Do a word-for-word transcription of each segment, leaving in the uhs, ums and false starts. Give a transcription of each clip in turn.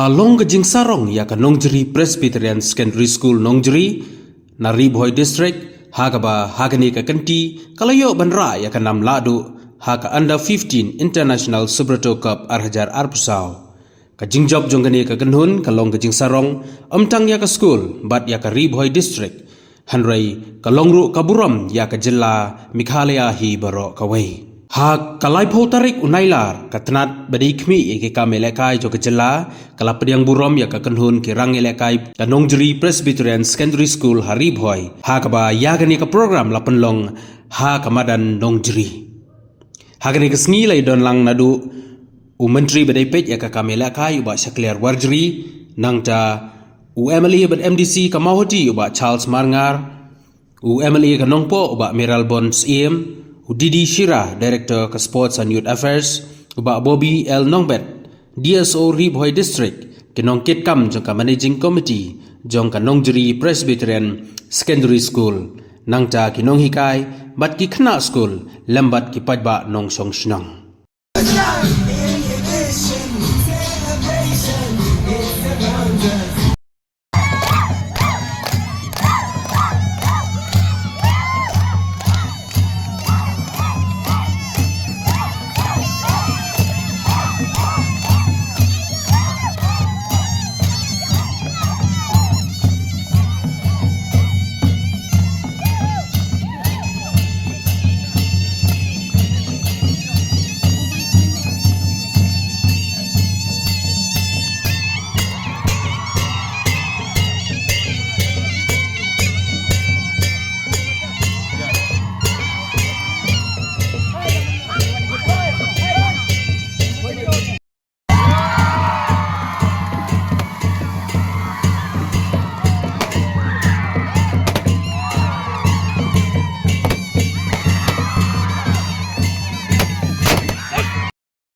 Ka long ka jingsarong ïa ka Nongjri Presbyterian Secondary School Nongjri na Ri Bhoi District, ha kaba ha kane ka kynti ka la ïoh ban rah ïa ka nam lahduh ha ka Under fifteen International Subroto Cup ar hajar arphew saw. Ka jingjop jong kane ka kynhun ka long ka jingsarong ym tang ïa ka skul bad ïa ka Ri Bhoi District, hynrei ka long ruh ka burom ïa ka jylla Meghalaya hi baroh kawei. Ha ka laiphew tarik u Nailar, ka tnat ba dei khmih ïa ki kam ïalehkai jong ka jylla ka la pdiang burom ïa ka kynhun ki rang ïalehkai ka Nongjri Presbyterian Secondary School ha Ri Bhoi, ha kaba ïa kane ka program la pynlong ha ka madan Nongjri. Ha kane ka sngi la ïadon lang naduh u Myntri ba dei peit ïa ka kam ïalehkai u Bah Shakliar Warjri, nangta u M L A bad M D C ka Mawhati u Bah Charles Marngar, u M L A ka Nongpoh u Bah Mayralborn Syiem, u D D Shira, Director ka Sports and Youth Affairs u Bah Bobby L Nongbet, D S O Ri Bhoi District, ki nongkitkam jong ka Managing Committee jong ka Nongjri Presbyterian Secondary School, nangta ki nonghikai bad ki khynnah skul lem bad ki paidbah nongshong shnong.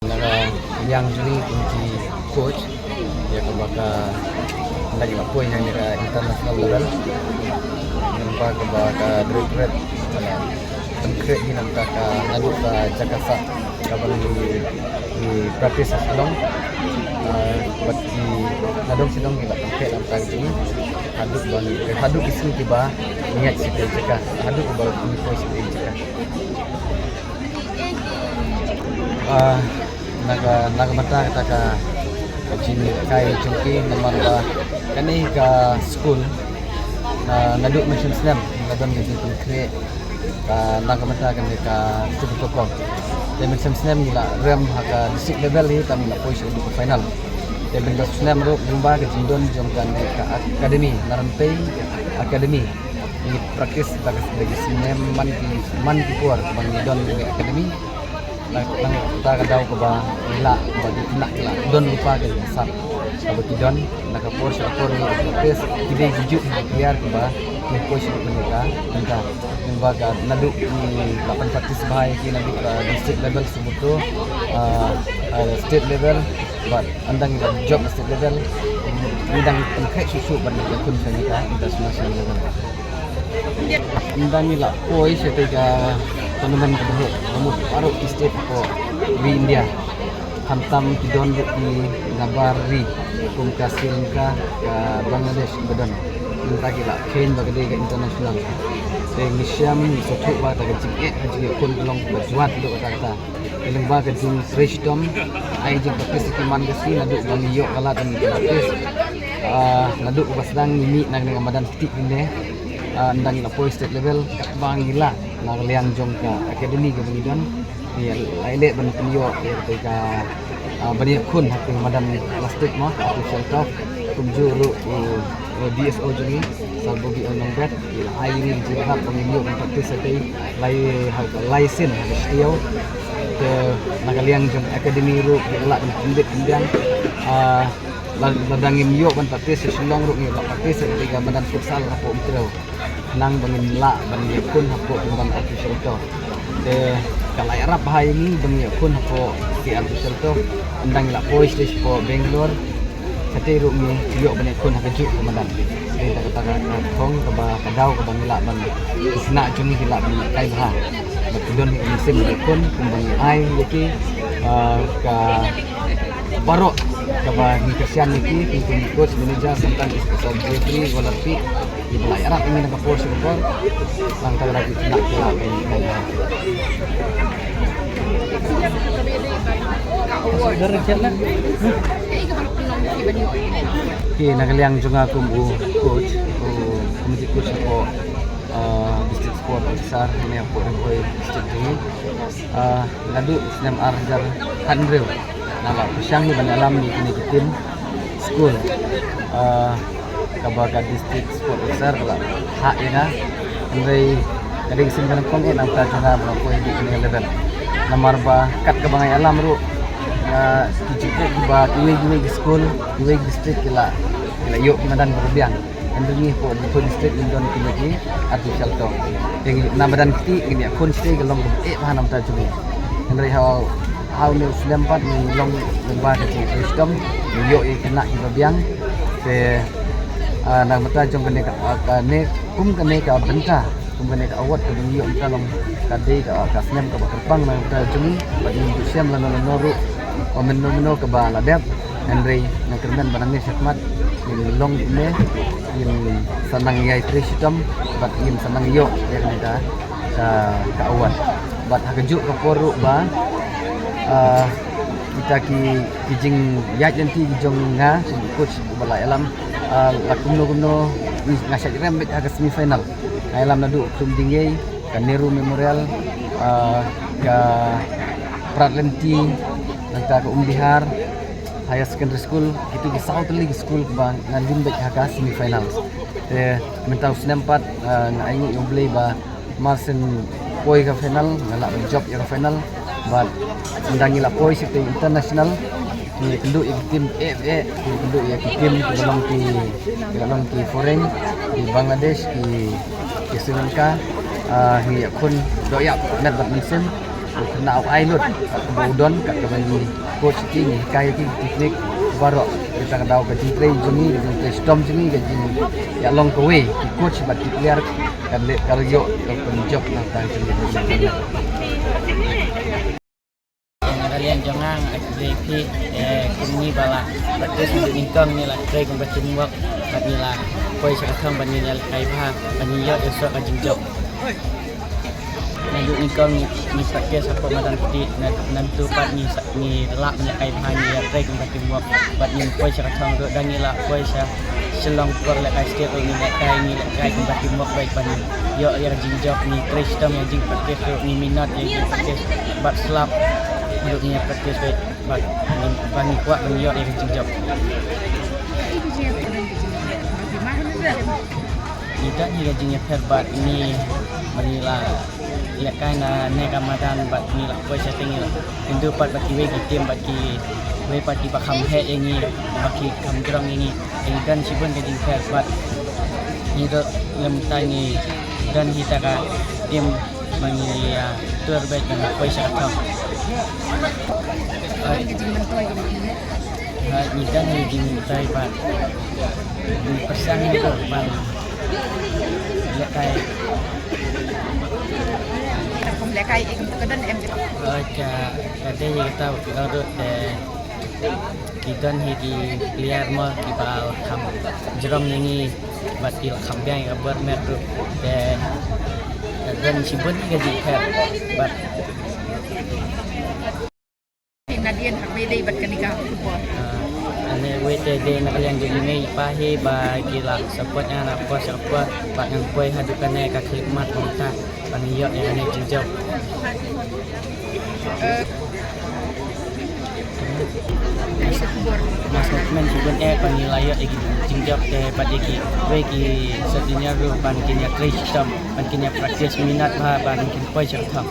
Na ka liang jong ngi kum ki coach, ïa kaba ka, ynda ngi la poi ha ka international level, namar kaba ka directorate, ah, pynkhreh hi namar ka, naduh ka jaka sah kaba ngi, ngi practice ha Shillong. Ah, bad ki, na dong Shillong ngi la pynkhreh namar ka jong ngi. Haduh ba ngi, haduh ki sngi kiba ngi ïaid sha ki jaka, haduh ba ngi poi sha ki jaka. Ah, na ka, na ka bynta kata ka, ka jingïalehkai jong ki, namar ba kane ka skul, ah, naduh mynshem snem la don ka jingpynkhreh, ka, na ka bynta kane ka Super Cup. Te mynshem snem ngi la rem ha ka district level hi, te ngi la poi sha ka final. Te mynta snem ruh lyngba ka jingdon jong kane ka academy, Narantei Academy. Ngi practice da ka, da ki snem man ki, man ki por ba ngi don ngi academy. Na, na kata ka daw kaba ngi lah, ba ki khynnah ki lah don lypa ka jingïasap kaba ki don. Na ka por sha ka por ngi practice, ki dei ki juh ki player kiba ngi poi sha ka bynta. Bynta ba ka naduh ngi lah ban practice bha ïa ki naduh ka district level, Subroto, ah, ah, state level, bad ynda ngi la jop state level, ngi dang pynkhreh shuh shuh ban ïakhun sha ka international level. Ynda ngi la poi sha ka tournament kaba heh, almost baroh ki state hapoh ri India. Khamtam ki don ruh ki nabar ri, kum ka Sri Lanka, ka Bangladesh kiba don. Mynta ki la kheiñ ba ka dei ka international. Te ngi shem, ngi sngewthuh ba kata ka jingeh, ka jingeh ka long kaba jwat ruh kata kata. Te lyngba ka jingtrei shitom, ai jingpractice ki man ka sngi naduh ba ngi ïoh ka lad ban practice. Ah, naduh ba sdang ngi mih na kane ka madan Kti Kynde, ah, ynda ngi la poi state level, katba ngi lah na ka liang jong ka academy kaba ngi don. Ngi la ïaleh ban pynïoh ïa kata ka, ah, ban ïakhun ha ka madan plastik mo, artificial turf. Kumjuh ruh u, u D S O jong ngi, Sir Bobby L Nongbet, ngi la ai ïa ngi ka jingrhap ba ngin ïoh ban practice ha kata, lai ha ka, lai sien ha ka shnong. Te na ka liang jong academy ruh ngi la lah ban pynbit pynbiang. Ah, la, lada ngim ïoh ban practice sha Shillong ruh ngi la practice ha kata ka madan futsal hapoh Umtrew. Khnang ba ngin lah ban ïakhun hapoh ka madan artificial turf. Te ka la ïarap bha ïa ngi ban ïakhun hapoh ka artificial turf. Ynda ngi la poi sha Bangalore, katei ruh ngi ïoh ban ïakhun ha kajuh ka madan. Te kata ka, ka thong kaba, ka daw kaba ngi lah ban, ki khynnah jong ngi ki lah ban kai bha. Bad ki don hi ka mynsiem ban ïakhun, kumba ngi ai ïa ki, ah, ka baroh Ba ngi kyrshan ïa ki, ki kum coach, manager, sometimes ki sa jepri wala pi, ki ba la ïarap ïa ngi na ka por sha ka por. Tang ta la ki khynnah ki la pynlong. Ki na ka liang jong nga kum u coach, u committee coach hapoh, uh, district sport officer ne hapoh Ri Bhoi district jong ngi. Ah, naduh snem ar hajar khathynriew nga la pyrshang hi ban ïalam ïa kine ki team skul. Ah, kaba ka district sport officer ka la hap ïa nga. Hynrei ka dei ka sien ka nyngkong eh na ka bynta jong nga ba nga poi ha kane ka level. Namar ba kat kaba nga ïalam ruh, nga, ki jingeh kiba kiwei kiwei ki skul, kiwei ki district ki la, ki la ïoh ki madan ba biang. Hynrei ngi hapoh Ri-Bhoi district ngim don kine ki artificial turf. Te ngi na madan kti ngin ïakhun shatei ka long kaba eh bha na ka bynta jong ngi. Hynrei ha, ha une u snem pat ngi long lyngba ka jingtrei shitom, ngi ïoh ïa ki khynnah kiba biang. Te, ah, na ka bynta jong kane ka, ah, kane, kum kane ka bynta, kum kane ka award kaba ngi ïoh mynta long ka dei ka, ka snem kaba kyrpang na ka bynta jong ngi, bad ngim ju shem lano lano ruh, o mynno mynno kaba la dep. Hynrei nga kyrmen ba nangne shakhmat ngin long kumne, ngin sa nang ïai trei shitom bad ngin sa nang ïoh ïa kane ka, ka, ka award. Bad ha kajuh ka por ruh ba, ah, kita ki, ki jingïaid lynti ki jong nga, ki coach ba la ïalam, ah, la kumno kumno nga shait rem beit ha ka semi final. Nga ïalam naduh Khlum Diengïei, ka Nehru Memorial, ah, ka Pradhan Lynti, nangta ka Umdihar Higher Secondary School, kitu ki saw tylli ki skul kiba nga lim beit ha ka semi finals. Te mynta u snem pat, ah, nga ainguh ïa U Blei ba mar shen poi ka final, nga lah ban jop ïa ka final. Bad ynda ngi la poi sha ka international, ngi kynduh ïa ki team eh eh, ngi kynduh ïa ki team kiba long ki, kiba long ki foreign, ki Bangladesh, ki, ki Sri Lanka, ah, ngi ïakhun doh ïap met bad mynsiem. U khynnah u ai lut, kat kaba u don, kat kaba ngi coach ki, ngi hikai ki technique baroh. Kita ka daw ka jingtrei jong ngi, ka jingtrei shitom jong ngi, ka jingïalong kawei ki coach bad ki player, kan leh ka ïoh ka pynjop nangta jong ngi. Ïa nga, ka liang jong nga nga ai khublei ïa phi, eh, kum ngi ba la practice naduh nyngkong, ngi la trei kum ka teamwork, bad ngi la poi sha ka thong bad ngi la lehkai bha, bad ngi ïoh ïa ka jingjop. Naduh nyngkong ngi, ngi practice hapoh madan kti, na, nangtu pat ngi sa, ngi lah ban lehkai bha, ngi ïa trei kum ka teamwork, bad ngin poi sha ka thong ruh, da ngi la poi sha Shillong por lehkai state ruh ngi lehkai, ngi lehkai kum ka teamwork beit ban ïoh ïa ka jingjop, ngi trei shitom ïa ka jingpractice ruh, ngi minot ïa ka jingpractice bad slap ruh ngi ïa practice beit bad ngi, ba ngi kwah ban ïoh ïa ka jingjop. Ngi don hi ka jingïapher bad ngi ba ngi la lehkai na ne ka madan bad ngi la poi shatei, ngi la kynduh pat bad kiwei ki team bad kiwei pat kiba kham heh ïa ngi, ba ki kham jrong ïa ngi. Te ngi don shibun ka jingpher bad ngi ruh lem ta ngi don hi ta ka team ba ngi, ah, tur beit ba ngi poi sha ka thong. Bad, bad ngi don hi jingmyntoi bad ngi pyrshang hi ruh ban lehkai. Kum lehkai, eh, kum ka don em. Ka, ka dei hi kata ka ruh te ki don hi ki player mo kiba kham jrong ïa ngi bad ki la kham biang ïa ka bor met ruh. Te ka don shibun hi ka jingpher bad Nadien ha kawei lei bad kane ka football. Ah, ane wei te dei na ka liang jong i mei i pa hi ba ki la support ïa nga na por sha por bad ngan poi haduh kane ka khyllipmat kumta ban ïoh ïa kane ka jingjop. Eh, Nga sngewkmen shibun eh ba ngi la ïoh ïa ki jingjop te bad ïa kiwei ki sub junior ruh ban kin ïa trei shitom ban kin ïa practice minot bha ban kin poi sha ka thong.